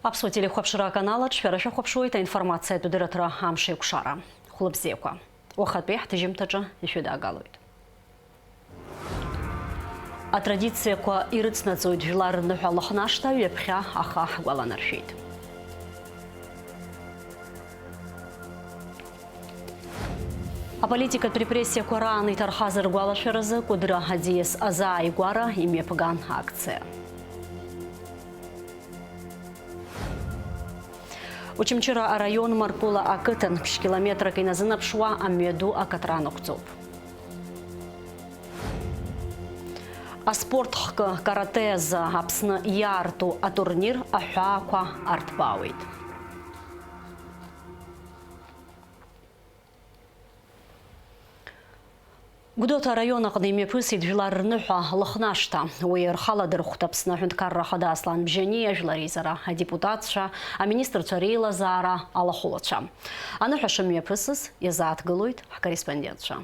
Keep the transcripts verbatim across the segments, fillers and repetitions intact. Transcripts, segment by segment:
Аԥсуа телехәаԥшра аканал аҿы шәара шәахәаԥшуеит аинформациатә дырраҭара Амш еиқәшара. Хәлыбзиақәа. Уахатәи ҳҭыжьымҭаҿы ишәыдаагалоит. Атрадициақәа ирыцнаҵоит Жәлар рныҳәа Лыхнашҭа ҩаԥхьа аха ҳгәаланаршәеит. Аполитикатә репрессиақәа раан иҭархаз ргәалашәаразы Кәыдры аӡиас азааигәара имҩаԥган акциа. Очамчыра араион Маркула ақыҭан ԥшь километрак иназынаԥшуа амҩаду акаҭра нықәҵоуп. Аспорт хкы каратэ азы Аԥсны иаарту атурнир аҳәаақәа арҭбаауеит. Гәдоуҭа араион аҟны имҩаԥысит Жәлар рныҳәа Лыхнашҭа. Уи рхы аладырхәт Аԥсны Аҳәынҭқарра Ахада Аслан Бжьаниа, Жәлар Реизара адепутатцәа, аминистрцәа реилазаара алахәылацәа. Аныҳәа шымҩаԥысыз иазааҭгылоит ҳкорреспондентцәа.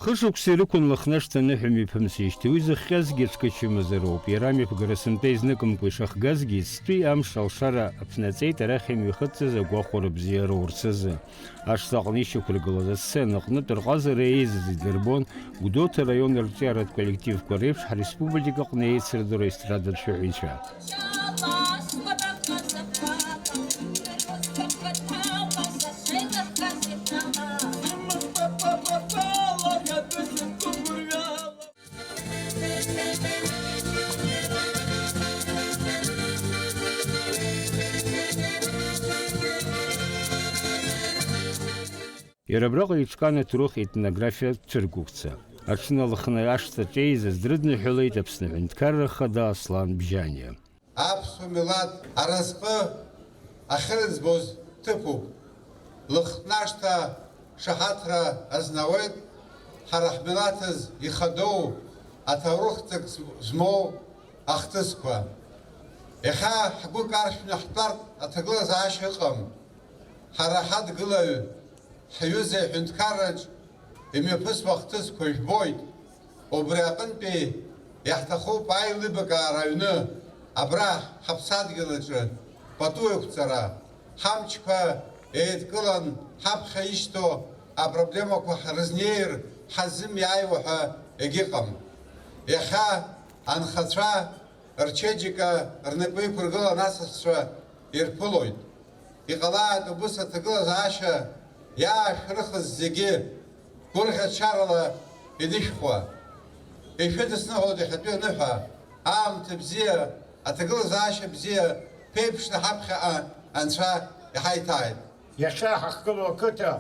Хышықәса ирықәын Лыхнашҭа аныҳәа мҩаԥымсижьҭеи уи зыхҟьазгьы аӡә кычымазароуп. Иара амҩаԥгара сынтәа изныкымкәа ишахгазгьы, ицҭәи амш алшара аԥнаҵеит арахь имҩахыҵыз агәахәара бзиа роурц азы. Ашҭаҟны ишьақәыргылаз асцена аҟнытә рҟазара еизаз идырбон Гәдоуҭа араион арҿиаратә коллективқәа реиԥш ҳреспубликаҟны еицырдыруа естрадатә шәаҳәаҩцәа. Иара абраҟа еиҿкаан аҭоурых-етнографиатә цәыргақәҵа. Аҽны Лыхны ашҭаҿ еизаз дрыдныҳәалеит Аԥсны Аҳәынҭқарра Ахада Аслан Бжьаниа. Аԥсуа милаҭ аразҟы ахьырӡбоз ҭыԥуп. Лыхнашҭа шаҳаҭра азнауеит ҳара ҳмилаҭыз ихадоу аҭоурыхҭык змоу ахҭысқәа. Иахьа ҳгәы каршәны ҳтәартә аҭагылазаашьа ыҟам. Ҳара ҳадгылаҩ, ҳҩыза иҳәынҭқарраҿ имҩаԥысуа ахҭысқәа жәбоит. Убри аҟынтәи иаҳҭахуп аилибакаара аҩны, абра ҳаԥсадгьыл аҿы пату еиқәҵара, ҳамчқәа еидкылан ҳаԥхьа ишьҭоу апроблемақәа ҳрызнеир ҳазымиааиуа ҳәа егьыҟам. Иахьа анхацәа рчеиџьыка рнапы иқәыргылан асасцәа ирԥылоит. Иҟалааит убыс аҭагылазаашьа иаашәрыхыз зегьы гәырӷьачарала инышәхуа. Ишәыдысныҳәалоит иахьатәи аныҳәа, аамҭа бзиа, аҭагылазаашьа бзиа ԥеиԥшны ҳаԥхьаҟа Анцәа иҳаиҭааит. Иахьа ҳахьгылоу ақыҭа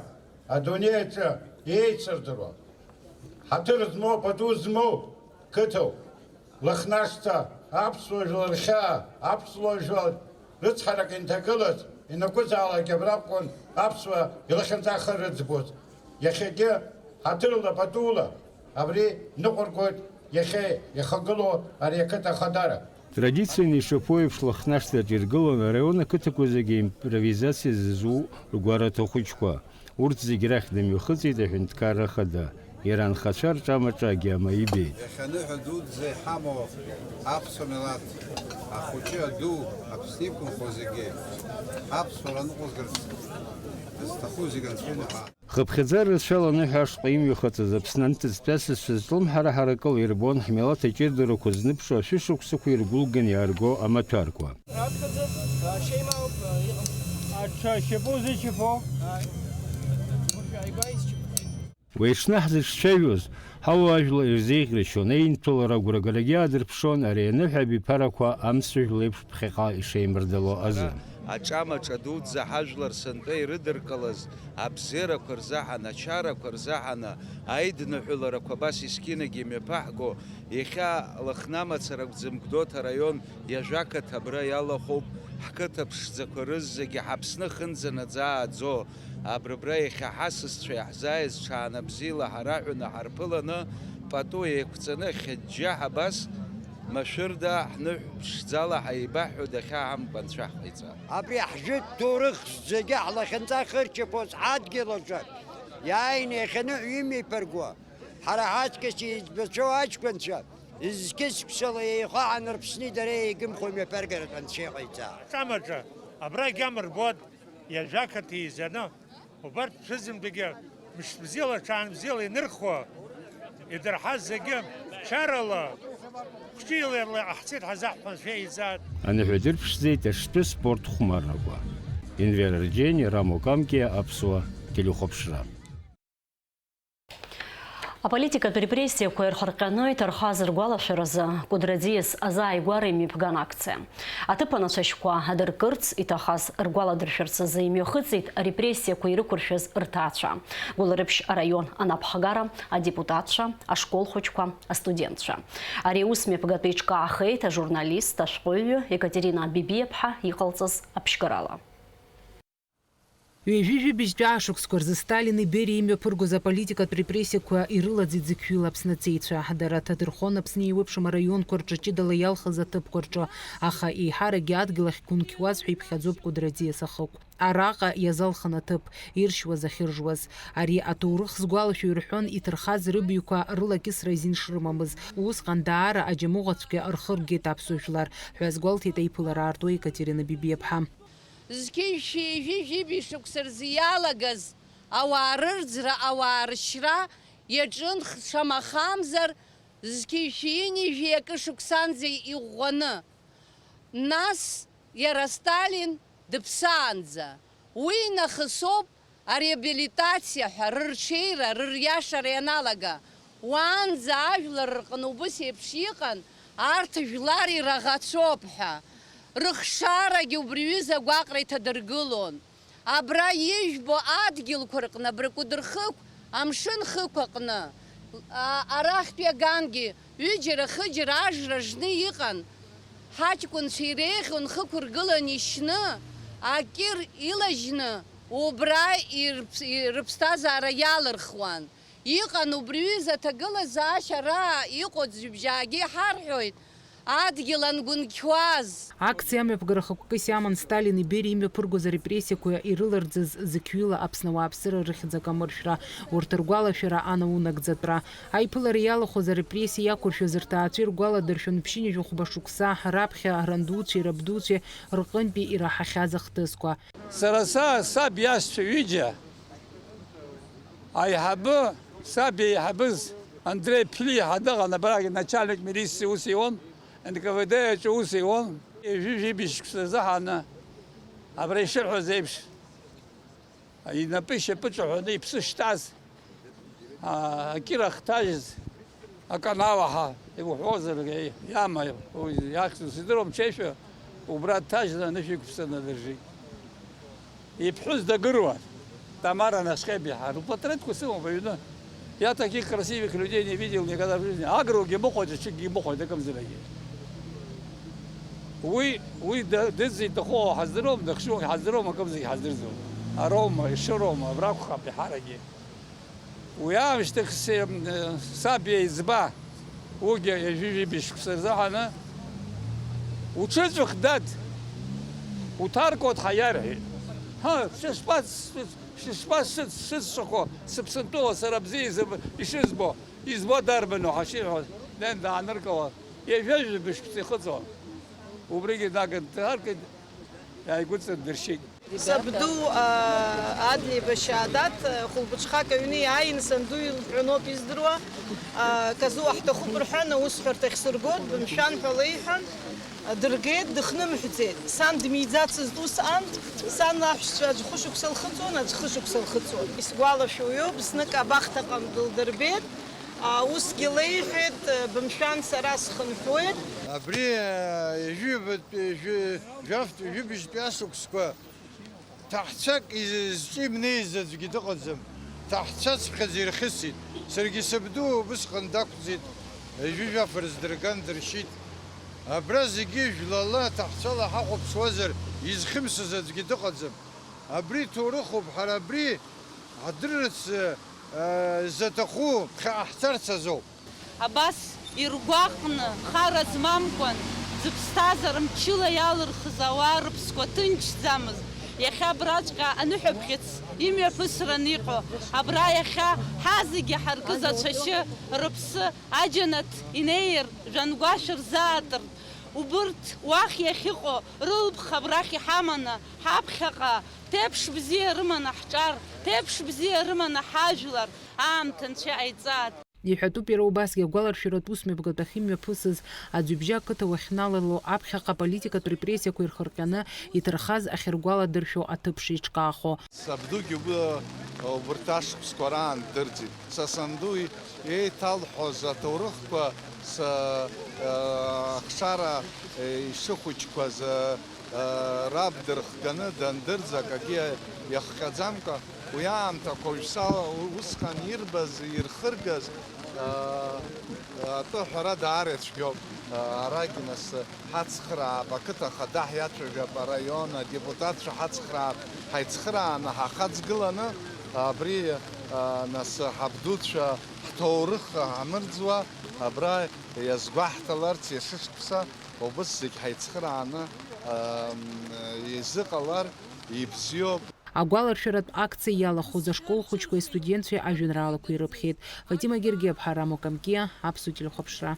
адунеи аҿы еицырдыруа, ҳаҭыр змоу, пату змоу қыҭоуп. Лыхнашҭа аԥсуа жәлар рхьаа, аԥсуа жәлар рыцҳарак инҭагылаз, ианакәызаалак абра акәын аԥсуа илахьынҵа ахы рыӡбоз. Иахьагьы ҳаҭырла, патула абри ныҟәыргоит иахьа иахагылоу ари ақыҭа ахадара. Традицианы ишаԥу еиԥш, Лыхнашҭаҿ иргылан араион ақыҭақәа зегьы аимпровизациа зызу ргәараҭа хәыҷқәа. Урҭ зегь рахь дымҩахыҵит аҳәынҭқарра ахада. Иара анхацәа рҿамаҿы агьама ибеит. Иахьа аныҳәа дуӡӡа иҳамоу аԥсуа милаҭ, ахәыҷы аду, Аԥсны иқәынхо зегьы, аԥсуара ныҟәызгарц зҭаху зегьы Анцәа иныҳәа. Хыԥхьаӡара рацәала аныҳәа ашҟа имҩахыҵыз Аԥсны анҭыҵтәи асасцәа зҿлымҳара ҳаракыла ирбон ҳмилаҭ аҷыдарақәа зныԥшуа ашәышықәсақәа иргәылган иаарго амаҭәарқәа. Аҽа шьапы узычаԥо? Уи аҽны ҳзыҿцәажәоз, ҳауаажәлар ирзеиӷьрашьон, еинҭәалара агәрагарагьы аадырԥшуан ари аныҳәа абиԥарақәа амцажә леиԥш ԥхьаҟа ишеимардало азы. Аҿамаҿа дуӡӡа ҳажәлар сынтәа ирыдыркылаз абзиарақәа рзаҳан, ачарақәа рзаҳаны, аидныҳәаларақәа абас есқьынагьы имҩаԥаҳго, иахьа Лыхны амацара акәӡам, Гәдоуҭа араион иажәа ақыҭа абра иалахәуп, ҳқыҭа ԥшӡақәа рызегьы ҳаԥсны хынӡа наӡааӡо, абрыбра иахьа ҳасасцәа иаҳзааиз ҽаанбзиала ҳараҳәаны ҳарԥыланы, пату еиқәҵаны, хьыџьџьаҳ абас, машәырда, ҳныҳә ԥшӡала ҳаибаҳҳәо дахьааҳамкәа Анцәа ҳҟаиҵа. Абри ҳжәытә ҭоурых зегьы ҳлахьынҵа хырчаԥоз ҳадгьыл аҿы иааины иахьаныҳәа имеиԥырго, ҳара ҳаҵкыс еиҵбацәоу аҷкәынцәа, Зқьышықәсала еихаҳаны Рԥсни дареи еигымхо имҩаԥаргаратә анцәа иҟаиҵа. Аҿамаҿа абра агьама рбоит, иажәа ақыҭа еизаны, убарҭ ԥшьызынтәыгьы мышбзиала, ҽаанбзиала инырхуа, идырҳаз зегьы чарала, хәҷы-лерла иҟаҳҵеит ҳазаҳҳәан шәеизааит. Аныҳәа дырԥшӡеит аштәы спорт хәмаррақәа. Енвер Арџьени, Рамо Камкиа, Аԥсуа телехәаԥшра. Аполитикатә репрессиақәа ирхырҟьаны иҭархаз ргәалашәаразы Кәыдры аӡиас азааигәара имҩаԥган акциа. Аҭыԥ анацәашьқәа адыркырц иҭахаз ргәаладыршәарц азы имҩахыҵит арепрессиақәа ирықәыршәаз рҭаацәа. Гәылрыԥшь араион анапхгара, адепутатцәа, ашкол хәыҷқәа, астудентцәа. Ари аус мҩаԥгатәы иҿкаахеит ажурналист, ашәҟәыҩҩы Екатерина Бибиаԥҳа иҟалҵаз аԥшьгарала. Ҩажәи жәибжьтәи ашықәсқәа рзы Сталини Бериа имҩаԥыргоз аполитикатә репрессиақәа ирылаӡит зықьҩыла Аԥсны аҵеицәа. Дара ҭадырхон Аԥсны еиуеиԥшым араионқәа рҿы ҷыдала иалхыз аҭыԥқәа рҿы, аха еиҳаракгьы адгьыл ахь гәынқьуазшәа иԥхьаӡоуп Кәыдры аӡиас ахықә. Араҟа иазалхын аҭыԥ, иршьуаз ахьыржуаз. Ари аҭоурых згәалашәо ирҳәон иҭырхаз рыбаҩқәа рылакьысра азин шрымамыз. Усҟан даара аџьамыӷәацәгьа рхы ргеит аԥсуа жәлар, ҳәа азгәалҭеит аиԥылара аартуа Екатерина Бибиаԥҳа. Зқьи жәшәи ҩажәи жәибжь шықәса рзы иалагаз ауаа рырӡра, ауаа ршьра иаҿын, шамахамзар, зқьи жәшәи ҩынҩажәи акы шықәсанӡа иӷәӷәаны, нас иара Сталин дыԥсаанӡа. Уи нахыс ауп ареабилитациа ҳәа рырҽеира, рыриашара ианалага. Уаанӡа ажәлар рҟны убыс еиԥш иҟан, арҭ жәлар ираӷацәоуп ҳәа. Рыхшарагьы убри ҩыза агәаҟра иҭадыргылон. Абра ижәбо адгьылқәа рҟны, абри Кәыдры хықә, амшын хықә аҟны, а-, арахьтәи агангьы ҩыџьара-хыџьара ажра жны иҟан. Ҳаҷкәынцәа иреиӷьу нхықәыргылан ишьны, акыр илажьны, убра ирԥ-, рыԥсҭазаара иалырхуан. Иҟан убри ҩыза аҭагылазаашьа ара иҟоу аӡҩыбжьаагьы иҳарҳәоит, адгьыл ангәынқьуаз. Акциа амҩаԥгара хықәкыс иаман Сталини Бериа имҩаԥыргоз арепрессиақәа ирыларӡыз зықьҩыла Аԥсны ауааԥсыра рыхьӡ акамыршәра, урҭ ргәалашәара анаунагӡатәра. Аиԥылара иалахәыз арепрессиа иақәыршәаз рҭаацәа иргәаладыршәон ԥшьынҩажәи хәба шықәса раԥхьа рандуцәеи рабдуцәеи рҟынтәи ираҳахьаз ахҭысқәа. Сара са, саб иашьцәа ҩыџьа, аиҳабы, саб иеиҳабыз Андреи Ԥлиа ҳәа дыҟан, абрагь начальник милициа ус иуан, Н К В Д аҿы ус иуан. Ҩажәи жәибжь шықәса рзыҳәаны, абра ишырҳәаз еиԥш, инапы ишьапы ҿаҳәаны иԥсы шҭаз, а, акира ахҭажьыз, аканал аҳа иуҳәозаргьы иама, уи иахьӡыз сыздыруам, ҽеишәа убра дҭажьны анышә иқәԥсаны дыржит. Иԥҳәыс дагыруан, Тамара Нашхебиаҳа, рпатреҭқәа сымоуп аҩны. Я таких красивых людей не видел никогда в жизни. Агрогьы мыхәоит, ачыкгьы мыхәоит, акымзарагьы. Уи, уи да-, дыӡӡеиҭаху ҳаздыруам, дахшьу ҳаздыруам, акымзарагьы ҳаздырӡом. Ароума, ешыроума, абракәхап иаҳарагьы. Уи аамышьҭахь се-, саб иеиҵба, уигьы ҩажәи жәибжь шықәса рзыҳәаны, уҽыҵәах, дад, уҭаркуеит ҳәа иарҳәеит. Ҳа, шышԥа-, шышԥа-, шыц-, шыцәахо, сыԥсынтәыла сара бзиа изыб-, ишызбо, избо дарбану ҳәа шиҳәоз, днеин дааныркылан, ҩажәи жәибжь шықәса ихыҵуан. Убригьы дагын дҭаркит, иааигәыҵандыршьит. Сабду, а, Адлеиба Шьаадат, а, хәылбыҽхак аҩны иааин, санду илҳәоноуп издыруа, а, казуа ҳҭахуп рҳәан, аусҳәарҭахь сыргоит, бымшәан ҳәа леиҳәан, а, дыргеит, дыхнымҳәӡеит. Сан дмиӡацызт усҟан, сан лаҳәшьцәа аӡә хышықәса лхыҵуан, аӡә хышықәса лхыҵуан. Исгәалашәоуп, знык абахҭаҟны дылдырбеит, а, усгьы леиҳәеит, а, бымшәан, сара схынҳәуеит. Абри, а, ҩажәи жәафтә-, ҩажәибжьтәи ашықәсқәа Ҭаҳцак из-, зҿы имнеиз аӡәгьы дыҟаӡам, ҭаҳцаҵәҟьаӡа ирхьысит. Саргьы сабду убысҟан дақәӡит, ҩажәи жәаф рыздырган дыршьит. Абра зегьы жәлала, ҭаҳцала ҳахәаԥшуазар, изхьымсыз аӡәгьы дыҟаӡам. Абри ҭоурыхуп, ҳара абри ҳдырырц, э, заҭаху ԥхьаҟа ҳцарц азоуп. Абас иргәаҟны, хара змамкәан, зыԥсҭазаара мчыла иалырхыз ауаа рыԥсқәа ҭынчӡамызт, Иахьа абраҵәҟьа аныҳәа бӷьыц имҩаԥысран иҟоу, абра иахьа ҳазегьы ҳаркыз ацәашьы рыԥсы аџьанаҭ инеир, жәангәашә рзаатыртә, убырҭ уахь иахьыҟоу рылԥха абрахь иҳаманы, ҳаԥхьаҟа ҭеиԥш бзиа рыманы ҳҿар, ҭеиԥш бзиа рыманы ҳажәлар, аамҭа нцәа иҟаиҵааит. Иҳәатәуп иара убасгьы агәаларшәаратә усмҩаԥгатә ахьымҩаԥысыз, Аӡҩыбжьа ақыҭа уахьналало, аԥхьаҟа аполитикатә репрессиақәа ирхырҟьаны иҭархаз ахьыргәаладыршәо аҭыԥ шеиҿкаахо. Сабдугьы уб-, убырҭ ашықәсқәа раан дырӡит. Са санду еиҭалҳәоз аҭоурыхқәа, са, ахшара ишыхәыҷқәаз, раб дырхганы дандырӡ, акгьы иахҟьаӡамкәа, уи аамҭақәа уажәшьҭа усҟан ирбаз, ирхыргаз, атәы ҳәара даара ицәгьоуп. Арагь нас ҳацхраап, ақыҭа ахада ҳиацәажәап, араион адепутатцәа ҳацхраап, ҳаицхрааны ҳахаҵгыланы, абри, нас ҳабдуцәа ҳҭоурых ҳамырӡуа, абра иазгәаҳҭаларц иашышықәса. Убыс зегь ҳаицхырааны, ам, изыҟалар ибзиоуп. Агәаларшәаратә акциа иалахәыз ашкол хәыҷқәеи астудентцәеи ажәеинраалақәа ирыԥхьеит. Фатима Гергиаԥҳа, Рамо Камкиа, Аԥсуа телехәаԥшра.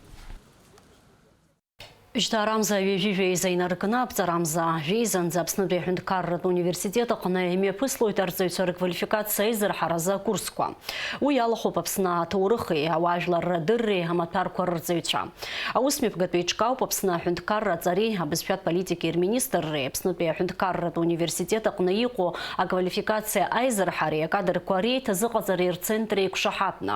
Жьҭаарамза ҩажәи жәеиза инаркны аԥҵарамза жәеизанӡа Аԥснытәи аҳәынҭқарратә университет аҟны имҩаԥыслоит арҵаҩцәа рквалификациа аизырҳаразы акурсқәа. Уи иалахәуп Аԥсны аҭоурыхи ауаажәлар рдырреи амаҭәарқәа рырҵаҩцәа. Аусмҩаԥгатә еиҿкаауп Аԥсны аҳәынҭқарра аҵареи абызшәатә политикеи рминистрреи Аԥснытәи аҳәынҭқарратә университет аҟны иҟоу аквалификациа аизырҳареи акадрқәа реиҭазыҟаҵареи рцентри еиқәшаҳаҭны.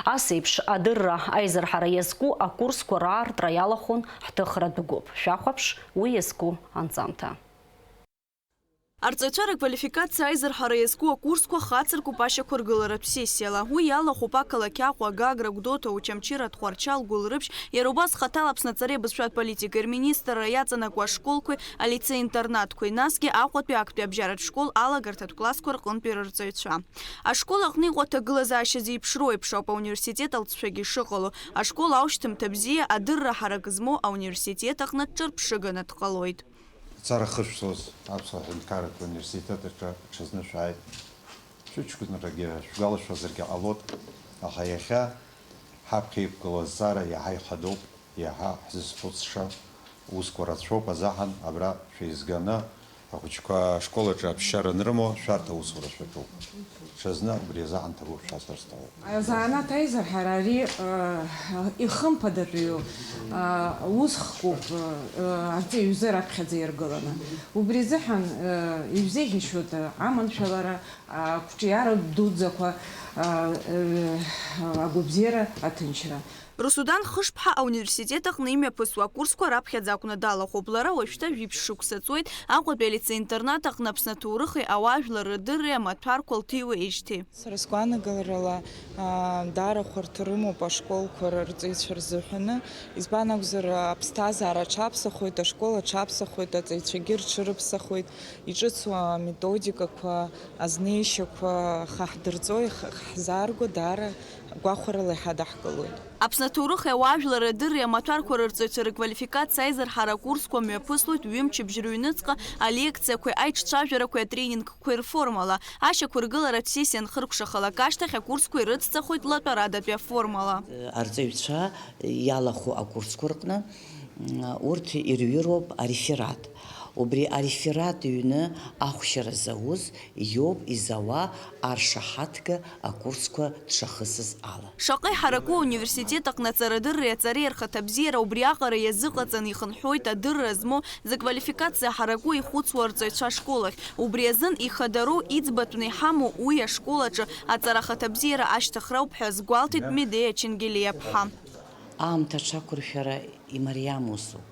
Ас еиԥш адырра аизырҳара иазку акурсқәа раартра иалахәын ҳҭыхратә гәыԥ. Шәахәаԥш уи иазку анҵамҭа. Арҵаҩцәа рквалификациа аизырҳара иазку акурсқәа хацыркуп ашьақәыргыларатә сессиала. Уи иалахәуп ақалақь Аҟәа, Гагра, Гәдоуҭа, Очамчыра, Тҟәарчал, Гәылрыԥшь, иара убас хаҭала Аԥсны аҵареи абызшәатә политикеи рминистрра иаҵанакуа ашколқәеи алицеи-интернатқәеи, насгьы Аҟәатәи актәи абжьаратә школ алагарҭатә классқәа рҟынтәи рырҵаҩцәа. Ашкол аҟны иҟоу аҭагылазаашьа зеиԥшроу еиԥш ауп ауниверситет алҵшәагьы шыҟало. Ашкол аушьҭымҭа бзиа, адырра ҳарак змоу ауниверситет аҟны ҿырԥшыганы дҟалоит. Ацара хышә зоз Аԥсуа Ҳәынҭқарратә университет аҿы аҽазны шәааит. Шәыҷкәынрагьы шәгәалашәозаргьы ҟалоит, аха иахьа ҳаԥхьа иқәгылоу азҵаара иаҳа ихадоуп, иаҳа ҳзызхәыцша усқәа рацәоуп азаҳан абра шәеизганы, ахәыҷқәа ашкол аҿы аԥсшьара анрымоу, шәарҭ аусура шәаҿуп. Ҽазны убри азы ҳанҭагәык шәасҳәар сҭахуп. Азанааҭ аизырҳара ари, э, ихымԥадатәиу, э, усхкуп, э, арҵаҩ изы раԥхьаӡа иргыланы. Убри азыҳәан, э, ишәзеиӷьашьоит, э, аманшәалара, ақәҿиара дуӡӡақәа, э, э, агәабзиара, аҭынчра. Русудан Хышԥҳа ауниверситет аҟны имҩаԥысуа акурсқәа раԥхьаӡа акәны далахәуп. Лара уажәшьҭа жәиԥшь шықәса ҵуеит Аҟәатәи алицеи-интернат аҟны Аԥсны аҭоурыхи ауаажәлар рдырреи амаҭәарқәа лҭиуеижьҭеи. Сара сгәаанагарала, аа, даара хәарҭа рымоуп ашколқәа рырҵаҩцәа рзыҳәаны. Избан акәзар, аԥсҭазаара аҽаԥсахоит, ашкол аҽаԥсахоит, аҵаҩцәагьы рҽырыԥсахуеит, иҿыцу аметодикақәа, азнеишьақәа хаҳдырҵо, иаҳзаарго даара гәахәарала иҳадаҳкылоит. Аԥсны аҭоурыхи ауаажәлар рдырреи амаҭәарқәа рырҵаҩцәа рыквалификациа аизырҳара акурсқәа мҩаԥыслоит ҩымчыбжь рыҩныҵҟа алекциақәеи аиҿцәажәарақәеи атренингқәеи рформала. Ашьақәыргыларатә сессиа анхыркәшахалак ашьҭахь акурсқәа ирыцҵахоит латәарадатәи аформала. Арҵаҩцәа иалахәу акурсқәа рҟны, м, урҭ ирҩыроуп ареферат. Убри ареферат ҩны ахәшьара зауз иоуп изауа аршаҳаҭга акурсқәа дшахысыз ала. Шаҟа иҳараку ауниверситет аҟны аҵарадырреи аҵареи рхаҭабзиара убриаҟара иазыҟаҵаны ихынҳәуеит адырра змоу, зыквалификациа ҳараку ихәыцуа арҵаҩцәа ашкол ахь. Убри азын ихадароу, иӡбатәны иҳамоу уи ашкол аҿы аҵара ахаҭабзиара ашьҭыхра ауп ҳәа азгәалҭеит Медеиа Ченгелиаԥҳа. Аамҭа аҽақәыршәара имариам усуп.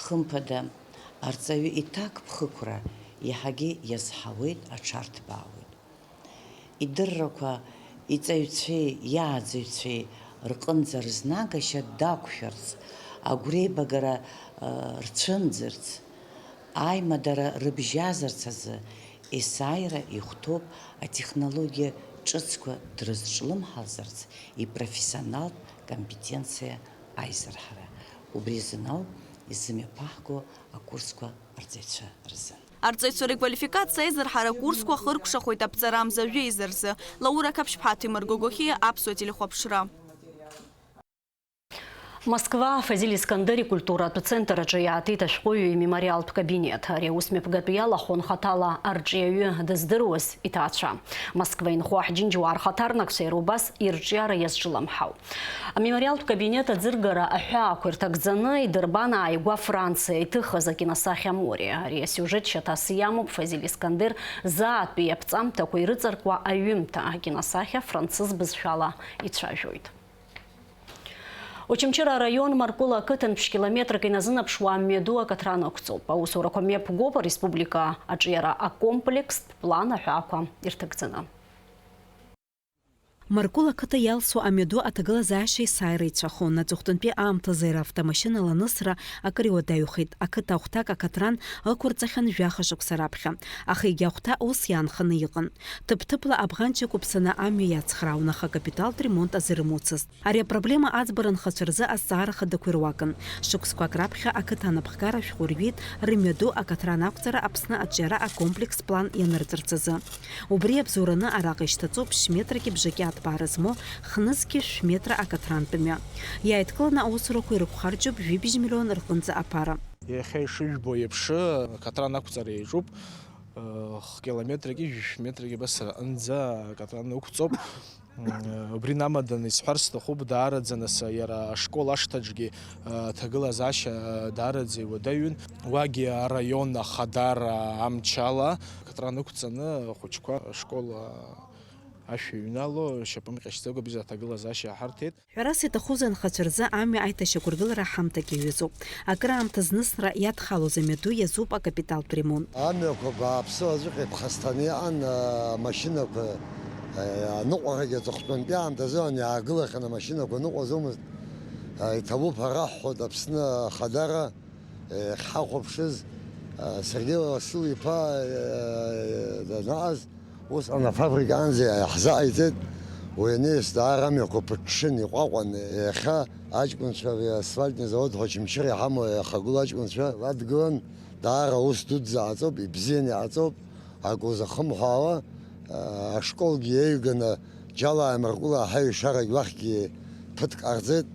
Хымԥада, арҵаҩы иҭакԥхықәра иаҳагьы иазҳауеит, аҽарҭбаауеит. Идыррақәа иҵаҩцәеи иааӡаҩцәеи рҟынӡа рызнагашьа дақәшәарц, агәреибагара, ы, рцәымӡырц, аимадара рыбжьазарц азы есааира ихәҭоуп атехнологиа ҿыцқәа дрызҿлымҳалзарц ипрофессионалтә компетенциа аизырҳара. Убри азын ауп изымҩаԥаҳго акурсқәа арҵаҩцәа рзын. Арҵаҩцәа реквалификациа аизырҳара акурсқәа хыркәшахоит аԥҵарамза жәеиза рзы. Лаура Қаԥшьԥҳа, Ҭемыр Гогохиа, Аԥсуа телехәаԥшра. Москва, Фазиль Искандер икультуратә центр аҿы иаатит ашәҟәыҩҩы имемориалтә кабинет. Ари аусмҩаԥгатә иалахәын хаҭала арҿиаҩы дыздыруаз иҭаацәа. Москва инхо аҳџьынџьуаа рхаҭарнакцәа иара убас ирҿиара иазҿлымҳау. Амемориалтә кабинет аӡыргара аҳәаақәа ирҭагӡаны идырбан ааигәа Франциа иҭыхыз акиносахьа Море. Ари асиужет шьаҭас иамоуп Фазиль Искандер заатәи иаԥҵамҭақәа ирыҵаркуа аҩымҭа. Акиносахьа францыз бызшәала ицәажәоит. Очамчыра араион Маркула ақыҭан ԥшь километрак иназынаԥшуа амҩаду акаҭран ықәҵоуп. Аусурақәа мҩаԥгоуп ареспублика аҿиара акомплекстә план аҳәаақәа ирҭагӡаны. Маркула ақыҭа иалсуа амҩаду аҭагылазаашьа есааира ицәахон. Аҵыхәтәантәи аамҭазы иара автомашьынала анысра акыр иуадаҩхеит. Ақыҭа ахәҭак акаҭран ықәырҵахьан жәаха шықәса раԥхьа. Аха егьи ахәҭа ус иаанханы иҟан. Ҭыԥ-ҭыԥла абӷанчақәа ԥсаны амҩа иацхраауан, аха акапиталтә ремонт азы рымуцызт. Ари апроблема аӡбара анхацәа рзы азҵаара хадақәа ируакын. Шықәсқәак раԥхьа ақыҭа анапхгара шәҟәы рҩит рымҩаду акаҭран ақәҵара Аԥсны аҿиара акомплекс план ианырҵарц азы. Убри иабзоураны араҟа ишьҭаҵоуп ԥшь метраки бжаки аҭбаара змоу хнызқьи шә метра акаҭрантә мҩа. Иааидкыланы аусурақәа ирықәхарџьуп жәибжь миллион рҟынӡа аԥара. Иахьа ишыжәбо еиԥш, акаҭран ақәҵара иаҿуп. Х-километраки жәшә метраки абас аҟынӡа акаҭран ықәҵоуп. М, убри намаданы исҳәар сҭахуп, даараӡа нас иара ашкол ашҭаҿгьы, а, ҭагылазаашьа даараӡа иуадаҩын. Уагьы араион ахадара амчала акаҭран ықәҵаны ахәыҷқәа ашкол, а, ашә иҩнало, шьапымҟьашьӡакәа абри аҭагылазаашьа иаҳарҭеит. Ҳәарас иаҭахузеи, анхацәа рзы амҩа аиҭашьақәыргылара ҳамҭак иаҩызоуп. Акыраамҭа знысра иадхалоз амҩаду иазуп акапиталтә ремонт. Амҩақәа бааԥсыла аӡәык иԥхасҭаны иҟан, амашьынақәа, аныҟәарагьы аҵыхәтәантәи аамҭазы иаан иаагылахьан, амашьынақәа ныҟәаӡомызт. Иҭабуп ҳәа раҳҳәоит Аԥсны Ахадара. Иахьҳахәаԥшыз, Сергеи Уасил-иԥа данааз, усҟан афабрикаанӡа иаҳзааиҵеит. Уи анаҩс даара амҩақәа ԥыҽҽын, иҟәаҟәан. Иахьа аҷкәынцәа ари асфальтный завод ҳәа Очамчыра иҳамоу иахагылоу аҷкәынцәа ладгылан, даара аус дуӡӡа ҟаҵоуп, ибзианы иҟаҵоуп, акы узахымҳәаауа, ашколгьы еиҩганы Џьалаа Маркула аҳаҩшарагь уахьгьы ԥыҭк ҟарҵеит,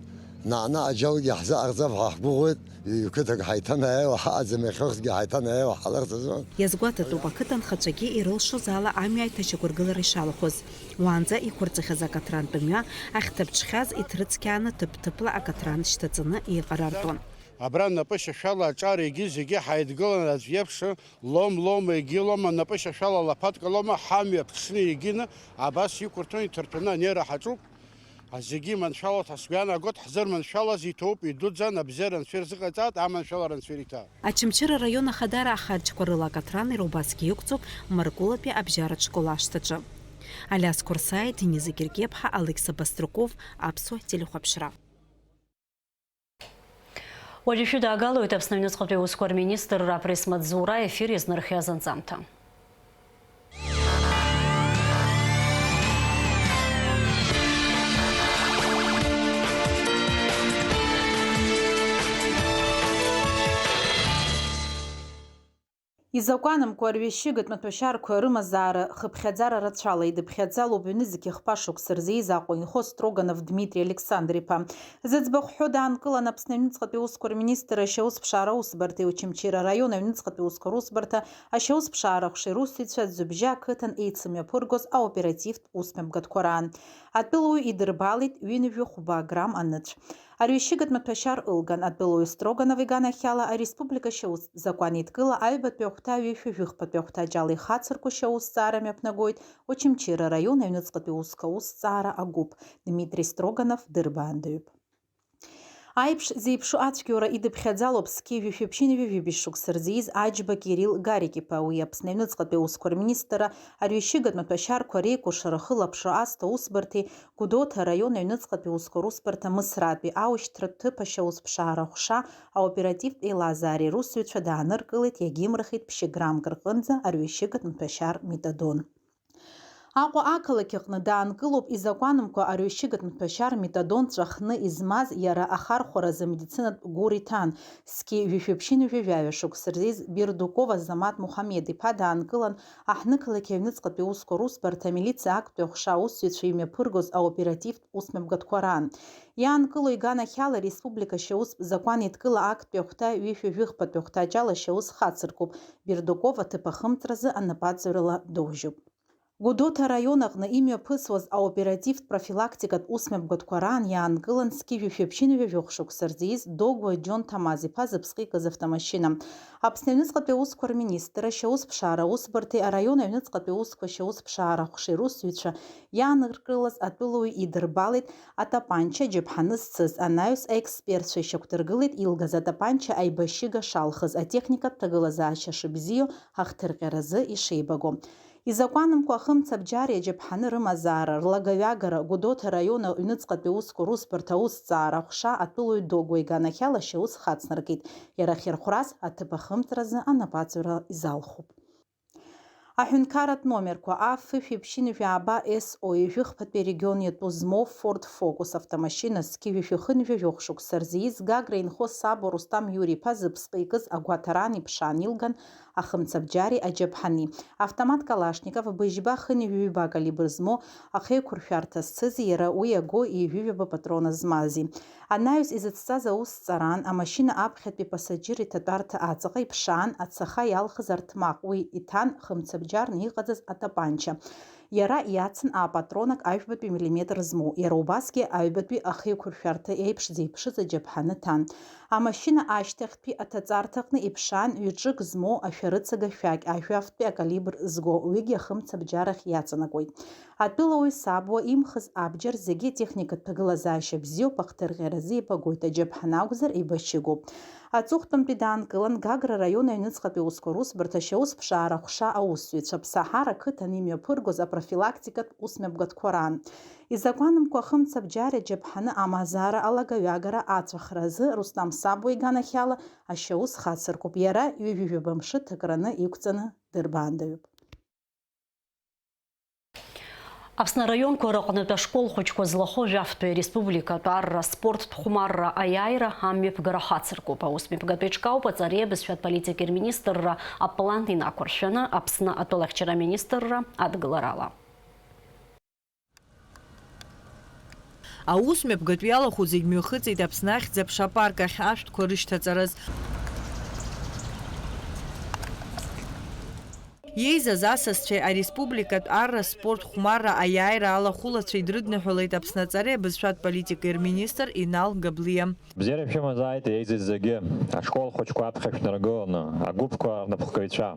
наҟ-наҟ аџьалгьы ҳзаҟарҵап ҳәа ҳгәыӷуеит. Ҩ-қыҭак ҳаиҭанеиуа ҳаҟаӡам, иахьа усгьы ҳаиҭанеиуа ҳҟаларц азы. Иазгәаҭатәуп ақыҭанхацәагьы ирылшоз ала амҩа аиҭашьақәыргылара ишалахәыз. Уаанӡа иқәырҵахьаз акаҭрантә мҩа ахьҭаԥҽхьаз иҭрыцқьааны ҭыԥ-ҭыԥла акаҭран шьҭаҵаны еиҟарартәуан. Абра напышьашәала аҿар егьи зегьы ҳаидгылан аӡә иеиԥш, лом-лома егьи лома, напышьашәала лаԥаҭк лома, ҳамҩа ԥҽны егьины абас иқәырҭәаны иҭырҭәаны анеира ҳаҿуп. Зегьы иманшәалоит ҳәа сгәы иаанагоит, ҳзырманшәалаз иҭоуп, идуӡӡан, абзиара Анцәа ирзыҟаиҵааит, аманшәалара Анцәа ириҭааит. Очамчыра араион ахадара ахарџьқәа рыла акаҭран иара убасгьы иқәҵоуп Маркулатәи абжьаратә школ ашҭаҿы. Алиас Қәырсаиа, Денис Гергеԥҳа, Алықьса Баструков, Аԥсуа телехәаԥшра. Уажәы шәыдаагалоит Аԥсны аҩныҵҟатәи аусқәа рминистрра апресс-маҵзура аефир иазнархиаз анҵамҭа. Изакәанымкәа арҩашьыгатә маҭәашьарқәа рымазаара хыԥхьаӡара рацәала идыԥхьаӡалоуп ҩнызқь хԥа шықәса рзы ииз Аҟәа инхо Строганов Дмитри Александр-иԥа. Зыӡбахә ҳәо даанкылан Аԥсны аҩныҵҟатәи аусқәа рминистр ашьаусԥшаара аусбарҭеи Очамчыра араион аҩныҵҟатәи аусқәа русбарҭа ашьаусԥшаара аҟәшеи русзуҩцәа Ӡыбжьа ақыҭан еицымҩаԥыргоз аоперативтә усмҩаԥгатәқәа раан. Атәылауаҩ идырбалеит ҩынҩажәи хәба грамм аныцә. Арҩашьыгатә маҭәашьар ылган, атәылауаҩ Строганов иганахьала ареспублика ашьаус закәан еидкыла аҩбатәи ахәҭа ҩышәи жәыхԥатәи ахәҭаҷ ала ихацырку ашьаусҭҵаара мҩаԥнагоит Очамчыра араион аҩныҵҟатәи аусқәа аусҭҵаара агәыԥ, Дмитри Строганов дырбаандаҩуп. Аиԥш зеиԥшу ацәгьоура идыԥхьаӡалоуп зқьи жәшәи ԥшьынҩажәи жәибжь шықәса рзы ииз Аџьба Кирилл Гарик-иԥа. Уи Аԥсны аҩныҵҟатәи аусқәа рминистрра арҩашьыгатә маҭәашьарқәа реикәыршара ахылаԥшра азҭо аусбарҭеи Гәдоуҭа араион аҩныҵҟатәи аусқәа русбарҭа Мысратәи аушьҭратә ҭыԥ ашьаусԥшаара аҟәша аоперативтә еилазаареи русзуҩцәа дааныркылеит, иагьимырхит ԥшьграммк рҟынӡа арҩашьыгатә маҭәашьар метадон. Аҟәа ақалақь аҟны даанкылоуп изакәанымкәа арҩашьыгатә маҭәашьар метадон ҵәахны измаз, иара ахархәаразы амедицинатә гәыр иҭан, зқьи жәшәи ԥшьынҩажәи жәаҩа шықәса рзы Бердуков Азамат Мухамед-иԥа даанкылан, аҳҭнықалақь аҩныҵҟатәи аусқәа русбарҭа амилициа актәи аҟәша аусзуҩцәа имҩаԥыргоз аоперативтә усмҩаԥгатәқәа раан. Иаанкылоу иганахьала ареспублика ашьаустә закәан еидкыла актәи ахәҭа ҩышәи жәыхԥатәи ахәҭаҷ ала ашьаус хацыркуп, Бердуков аҭыԥ ахымҵразы анапаҵаҩрала доужьуп. Гәдоуҭа араион аҟны имҩаԥысуаз аоперативтә профилактикатә усмҩаԥгатәқәа раан иаанкылан зқьи жәшәи ԥшьынҩажәи жәохә шықәса рзы ииз Догәуа Џьон Ҭамаз-иԥа зыԥсҟы икыз автомашьына. Аԥсны аҩныҵҟатәи аусқәа рминистрра ашьаусԥшаара аусбарҭеи араион аҩныҵҟатәи аусқәа ашьаусԥшаара аҟәшеи русзуҩцәа иааныркылаз атәылауаҩ идырбалеит атапанча аџьаԥҳаны зцыз. Анаҩс аекспертцәа ишьақәдыргылеит илгаз атапанча аибашьыга шалхыз, атехникатә ҭагылазаашьа шыбзиоу, ахҭырҟьаразы ишеибаго. Изакәанымкәа ахымцабџьари аџьаԥҳани рымазаара, рлагаҩагара, Гәдоуҭа араион аҩныҵҟатәи аусқәа русбарҭа аусҭҵаара аҟәша атәылауаҩ Догәуа иганахьала ашьаус хацнаркит, иара ахьырхәрас аҭыԥ ахымҵразы анапаҵаҩра изалхуп. Аҳәынҭқарратә номерқәа аф ԥшьынҩажәи жәаба СО ҩажәихԥатәи арегион иатәу змоу Ford Focus автомашьына зқьи жәшәи хынҩажәи жәохә шықәса рзы ииз Гагра инхо Сабо Рустам Иури-иԥа зыԥсҟы икыз агәаҭараан иԥшаан илган ахымцабџьари аџьаԥҳани. Автомат Калашников быжьба хынҩажәи ҩба акалибр змоу ахеиқәыршәарҭа зцызи иара уи иаго ҩажәи ҩба патрона змази. Анаҩс изыцҵаз аусҭҵаараан амашьына аԥхьатәи пассаџьыр иҭатәарҭа аҵаҟа иԥшаан ацаха иалхыз арҭмаҟ, уи иҭан хымцабџьарны иҟаӡаз атапанча. Иара иацын аапатронак ажәбатәи миллиметр змоу, иара убасгьы аҩбатәи ахеиқәыршәарҭа еиԥш зеиԥшыз аџьаԥҳаны ҭан. Амашьына ашьҭахьтәи аҭаҵарҭаҟны иԥшаан ҩ-ҿык змоу ашәарыцага шәақь, ажәафтәи акалибр зго, уигьы ахымцабџьарахь иаҵанакуеит. Атәылауаҩ Сабуа имхыз абџьар зегьы атехникатә ҭагылазаашьа бзиоуп, ахҭырҟьаразы еибагоит, аџьаԥҳан акәзар, еибашьыгоуп. Аҵыхәтәантәи даанкылан Гагра араион аҩныҵҟатәи аусқәа русбарҭа ашьаусԥшаара аҟәша аусзуҩцәа Ԥсаҳар ақыҭан имҩаԥыргоз апрофилактикатә усмҩаԥгатәқәа раан. Изакәанымкәа ахымцабџьари аџьаԥҳани амазаара алагаҩагара аҵәахра азы Рустам Сабуа иганахьала ашьаус хацыркуп, иара ҩажәи жәаба мшы ҭакраны иқәҵаны дырбаандаҩуп. Аԥсны араионқәа рыҟнытә ашкол хәыҷқәа злахәу жәафтәи ареспубликатә арра спорттә хәмарра аиааира амҩаԥгара хацыркуп. Аусмҩаԥгатә еиҿкаауп аҵареи абызшәатә политикеи рминистрра аплан инақәыршәаны Аԥсны атәылахьчара аминистрра адгыларала. Аусмҩаԥгатә иалахәу зегь мҩахыҵит Аԥсны ахьӡ-аԥша апарк ахь ашәҭқәа рышьҭаҵараз. Иеизаз асасцәеи ареспубликатә арра спорт хәмарра аиааира алахәылацәеи дрыдныҳәалеит Аԥсны аҵареи абызшәатә политикеи рминистр Инал Габлиа. Бзиара шәымазааит, еизаз зегьы, ашкол хәыҷқәа аԥхьа шәнаргыланы, агәыԥқәа рнапхгаҩцәа.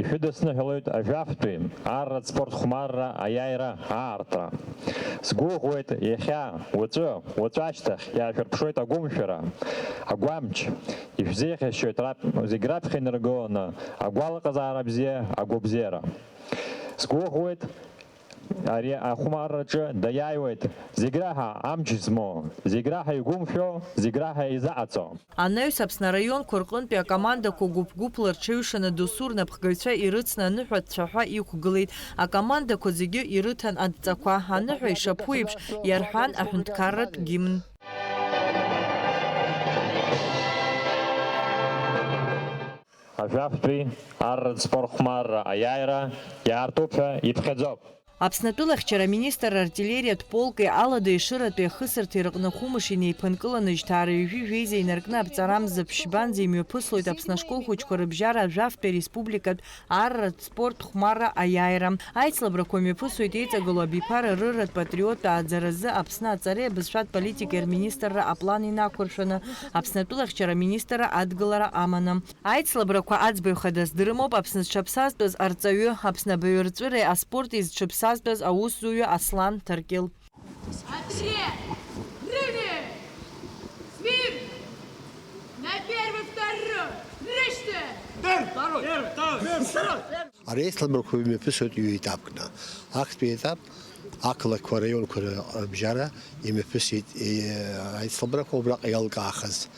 Ишәыдысныҳәалоит ажәафтәи арратә спорт хәмарра аиааира аартра. Сгәыӷуеит, иахьа, уаҵәы, уаҵәы ашьҭахь иаашәырԥшуеит агәымшәара, агәамч, ишәзеиӷьасшьоит рап-, зегь раԥхьа инаргыланы агәалаҟазаара бзиа, агәабзиара. Сгәыӷуеит, ари ахәмарраҿы даиааиуеит зегь раҳа амч змоу, зегь раҳа игәымшәо, зегь раҳа изаҟаҵо. Анаҩс Аԥсны араионқәа рҟынтәи акомандақәа гәыԥ-гәыԥла рҽеиҩшаны досу рнапхгаҩцәа ирыцны аныҳәа ацәаҳәа иқәгылеит. Акомандақәа зегьы ирыҭан адҵақәа. Аныҳәа ишаԥу еиԥш, иарҳәан аҳәынҭқарратә гимн. Ажәафтәи арратә спорт хәмарра аиааира иаартуп ҳәа иԥхьаӡоуп. Аԥсны атәылахьчара аминистр артиллериатә полки алада ешыратәи ахысырҭеи рыҟны хәымш инеиԥынкыланы жьҭаара ҩажәи жәеиза инаркны аԥҵарамза ԥшьбанӡа имҩаԥыслоит Аԥсны ашкол хәыҷқәа рыбжьара ажәафтәи ареспубликатә арратә спорт хәмарра аиааира. Аицлабрақәа мҩаԥысуеит еиҵагылоу абиԥара рырратә патриоттә ааӡаразы Аԥсны аҵареи абызшәатә политикеи рминистрра аплан инақәыршәаны, Аԥсны атәылахьчара аминистрра адгылара аманы. Аицлабрақәа аӡбаҩ хадас дрымоуп Аԥсны зҽаԥсазтәыз арҵаҩы, Аԥсны абаҩрҵәыреи аспорти зҽаԥсазтәыз аусзуҩы Аслан Ҭаркьыл. Отряд! Рыли! Смирно! На первый, второй! Рышьте! Первый, второй! Первый, второй! Первый, второй! Ари аицлабрақәа имҩаԥысуеит ҩ-етапкны. Актәи етап ақалақьқәа, араионқәа рыбжьара имҩаԥысит, е, аицлабрақәа убраҟа иалкаахаз.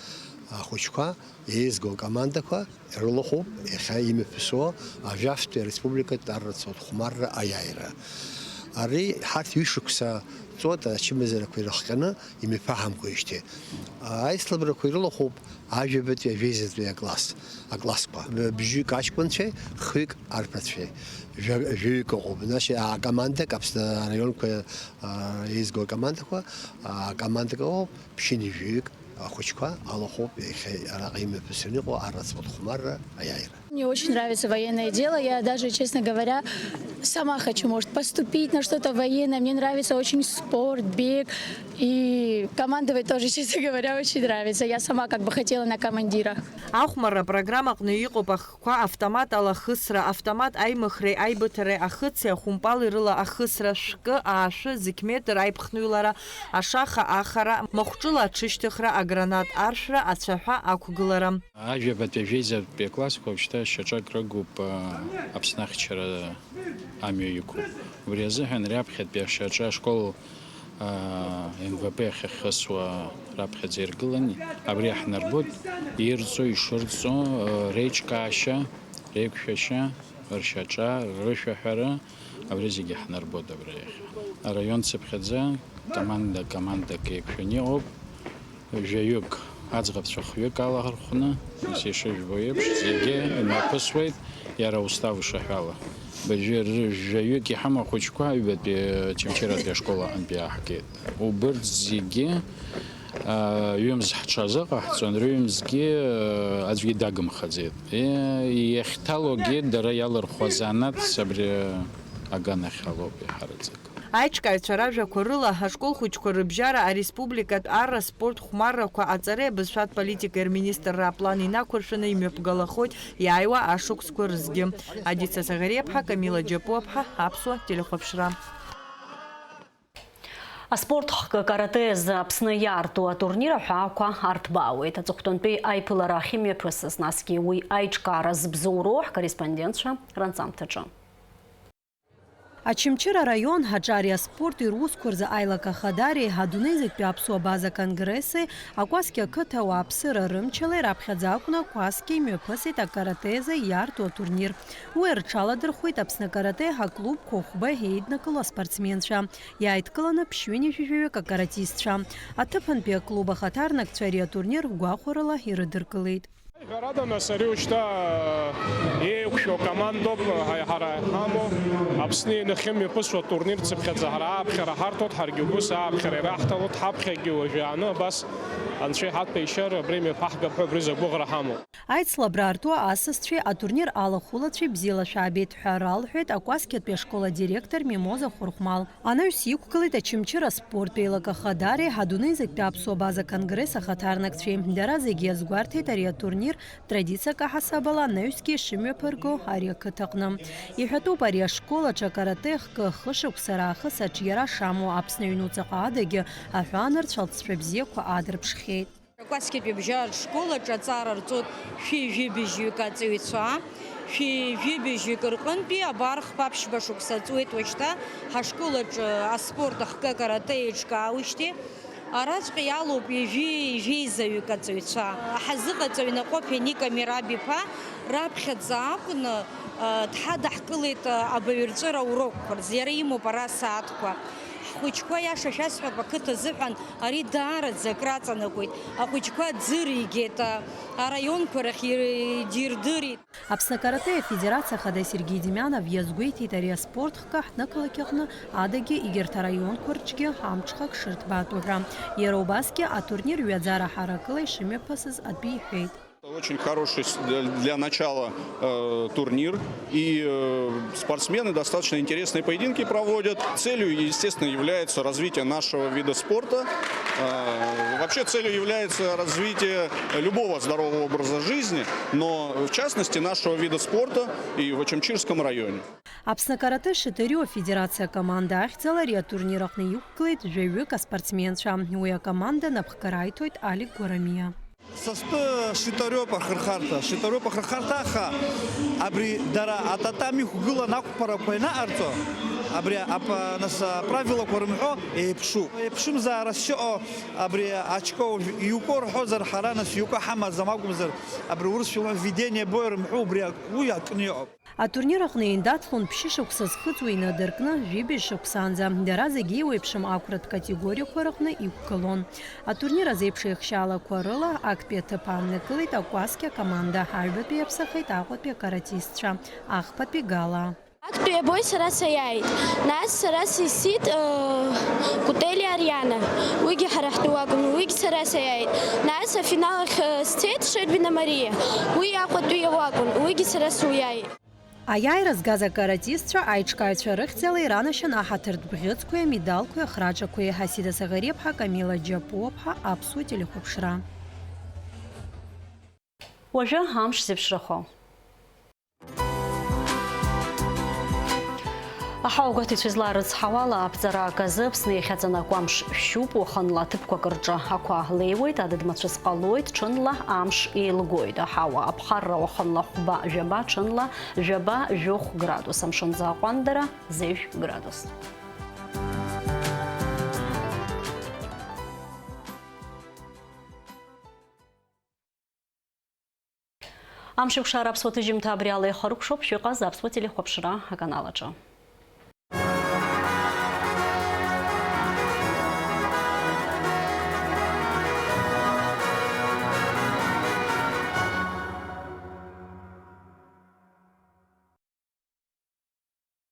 Ахәыҷқәа еизго акомандақәа ирылахәуп иахьа имҩаԥысуа ажәафтәи ареспубликатә арратә спорт хәмарра аиааира. Ари ҳарҭ ҩышықәса ҵуеит ачымазарақәа ирыхҟьаны имҩаԥаҳамкәеижьҭеи. Аицлабрақәа ирылахәуп ажәабатәи ажәеизатәи акласс, аклассқәа. Бжьҩык аҷкәынцәеи хҩык арԥарцәеи. Жәа-, жәаҩык ыҟоуп. Значит, акомандак, Аԥсны араионқәа, а, еизго акомандақәа, а, акомандак ыҟоуп, ԥшьынҩажәаҩык ахәыҷқәа алахәуп, иахьа араҟа имҩаԥысраны иҟоу арратә спорт хәмарра аиааира. Мне очень нравится военное дело. Я даже, честно говоря, сама хочу, может, поступить на что-то военное. Мне нравится очень спорт, бег. И командовать тоже, честно говоря, очень нравится. Я сама как бы хотела на командира. Ахәмарра апрограммаҟны иҟоуп ахқәа автомат алахысра, автомат аимыхреи аибыҭареи, ахыци ахәымпали рыла ахысра, шәкы, аашәы, зықь метр аиԥхныҩлара, ашаха ахара, махәҿыла аҽышьҭыхра, агранат аршәра, ацәаҳәа ақәгылара. Ажәабатәи ажәеизатәи аклассқәа уажәшьҭа шьаҿак рыгуп, а, Аԥсны ахьчара амҩа иқәуп. Убри азыҳәан раԥхьатәи ашьаҿа ашкол, а, М В П ахь ахьхысуа раԥхьаӡа иргылан, абри иаҳнарбоит, ирҵо, ишырҵо, а, реиҿкаашьа, реиқәшәашьа, ршьаҿа, рышәаҳәара, абри зегьы ҳнарбоит абра иахьа. Араион цыԥхьаӡа команда, командак еиқәшәаны иҟоуп. Жәаҩык, аӡӷабцәа хҩык алархәны, нас ишыжәбо еиԥш, зегьы имҩаԥысуеит, иара устав ишаҳәала. Быжәҩа-, жәаҩык иҳамоу ахәыҷқәа аҩбатәи Очамчыратәи ашкол аҟынтәи ааҳгеит. Убырҭ зегьы, а, ҩымз ҳҽазыҟаҳҵон, рҩымзгьы, а, аӡәгьы дагымхаӡеит. Е, иахьҭалогьы дара иалырхуа азанааҭс абри аганахьалоуп иаҳараӡак. Аиҿкааҩцәа ражәақәа рыла, ашкол хәыҷқәа рыбжьара ареспубликатә арра спорт хәмаррақәа аҵареи абызшәатә политикеи рминистрра аплан инақәыршәаны имҩаԥгалахоит иааиуа ашықәсқәа рызгьы. Адица Саӷариаԥҳа, Камила Џьапуаԥҳа, Аԥсуа телехәаԥшра. Аспорт хкы каратэ азы Аԥсны иаарту атурнир аҳәаақәа арҭбаауеит. Аҵыхәтәантәи аиԥылара ахьымҩаԥысыз, насгьы уи аиҿкаара зыбзоуроу ҳкорреспондентцәа ранҵамҭаҿы. Очамчыра араион аҿари аспорти русқәа рзы аилак ахадареи адунеи зегьтәи аԥсуа база конгресси, Акәасқьа ақыҭа ауааԥсыра рымчала ираԥхьаӡа акәны Акәасқьа имҩаԥысит акаратеизы иаарту атурнир. Уи рҽаладырхәит Аԥсны акаратеи аклубқәа хәба еиднакыло аспортсменцәа, иааидкыланы ԥшьҩынҩажәаҩык акаратистцәа. Аҭыԥантәи аклуб ахаҭарнакцәа ари атурнир гәахәарыла ирыдыркылеит. Ҳәарада, нас, ари уажәшьҭа еиқәшәо командоуп ҳара иҳамоу. Аԥсны инахьымҩаԥысуа турнир цыԥхьаӡа ҳара ааԥхьара ҳарҭоит, ҳаргьы убыс ааԥхьара ираҳҭалоит, ҳаԥхьагьы уажәааны абас Анцәа иҳаҭәеишьар абри мҩаԥаҳгап ҳәа убри азы агәыӷра ҳамоуп. Аицлабра арту асасцәеи атурнир алахәылацәеи бзиала шәаабеит ҳәа ралҳәеит Акәасқьатәи ашкол адиректор Мимоза Хәырхәмал. Анаҩс иқәгылеит Очамчыра аспорттә еилак ахадареи адунеи зегьтәи аԥсуа база конгресс ахаҭарнакцәеи. Дара зегьы иазгәарҭеит ари атурнир традициак аҳасабала анаҩсгьы ишымҩаԥырго ари ақыҭаҟны. Иҳәатәуп, ари ашкол аҿы акарате хкы хышықәса раахыс аҿиара шамоу. Аԥсны аҩнуҵаҟа адагьы аҳәаанырцә алҵшәа бзиақәа аадырԥшхьеит. Акәасқьатәи абжьаратә школ аҿы аҵара рҵоит шәи жәибжьҩык аҵаҩцәа. Шәи жәибжьҩык рҟынтәи абар хԥа-ԥшьба шықәса ҵуеит уажәшьҭа ҳашкол аҿы аспорт ахкы акарате еиҿкаауижьҭеи. Араҵәҟьа иалоуп ҩажәи ҩажәеизаҩык аҵаҩцәа. Ҳазыҟаҵаҩ Наҟәаԥиа Ника Мераб-иԥа раԥхьаӡа акәны, а, дҳадаҳкылеит, а, абаҩрҵәыра урокқәа рзы. Иара имоуп ара асааҭқәа. Ҳхәыҷқәа, иаша шәасҳәап, ақыҭа азыҳәан ари даараӡа акраҵанакуеит. Ахәыҷқәа аӡы ригеит, а, араионқәа рахь ир-, дирдырит. Аԥсны акарате афедерациа ахада Сергеи Демианов иазгәеиҭеит, ари аспорт хкы ҳнықалақь аҟны адагьы егьырҭ араионқәа рҿгьы амҽхак шырҭбаатәу ҳәа. Иара убасгьы атурнир ҩаӡара ҳаракыла ишымҩаԥысыз атәы иҳәеит. Очень хороший с-, для, для начала, э, турнир. И, э, спортсмены достаточно интересные поединки проводят. Целью, естественно, является развитие нашего вида спорта. Э, вообще целью является развитие любого здорового образа жизни, но в частности нашего вида спорта и в Очамчирском районе. Аԥсны акарате шитарио афедерациа акоманда ахьӡала ари атурнир аҟны иқәгылеит жәаҩык аспортсменцәа. Уи акоманда напхгара аиҭоит Алик Гәарамиа. Са стәы шитариоуп ахырхарҭа, шитариоуп ахырхарҭа, аха абри дара ататами иқәгылан ақәԥарақәа ианаҟарҵо, Абри ап-, нас, аправилақәа рымҳәо еиԥшуп. Еиԥшымзаарас иҟоу абри ачко иуко рҳәозар, ҳара нас иуко ҳамаӡам акәымзар, абри урысшәала введение боя рымҳәо убри ак-, уи акны иҟоуп. Атурнир аҟны еиндаҭлон ԥшьышықәса зхыҵуа инадыркны жәибжь шықәсаанӡа. Дара зегьы еиуеиԥшым ақәратә категориақәа рыҟны иқәгылон. Атурнир азеиԥш еихшьаалақәа рыла актәи аҭыԥ ааннакылеит акәасқьа акоманда, аҩбатәи иаԥсахеит Аҟәатәи акаратистцәа, ахԥатәи Гала. Актәи абои сара саиааит. Нас сара сисит, э, Кутели Ариана. Уигьы ҳара ҳтәы акәын, уигьы сара саиааит. Нас афинал ахь, э, сцеит Шербина Мариа. Уи Аҟәатәи акәын, уигьы сара суиааит. Аиааира згаз акаратистцәа аиҿкааҩцәа рыхьӡала иранашьан аҳаҭыртә бӷьыцқәеи амедалқәеи ахраҿақәеи Ҳасида Саӷариаԥҳа, Камила Џьапуаԥҳа, Аԥсуа телехәаԥшра. Уажәы амш зеиԥшрахо. Аҳауагәаҭаҩцәа изларыцҳауала, аԥҵара аказы Аԥсны иахьаҵанакуа амш шәшьуп, уахынла ҭыԥқәак рҿы ақәа леиуеит, адыд мацәыс ҟалоит, ҽынла амш еилгоит. Аҳауа аԥхарра уахынла хәба-жәаба, ҽынла жәаба-жәохә градус, амшын аӡы аҟәандара зежә градус. Амшеикәшара аԥсуа ҭыжьымҭа абри ала ихыркәшоуп, шәыҟаз аԥсуа телехәаԥшра аканал аҿы.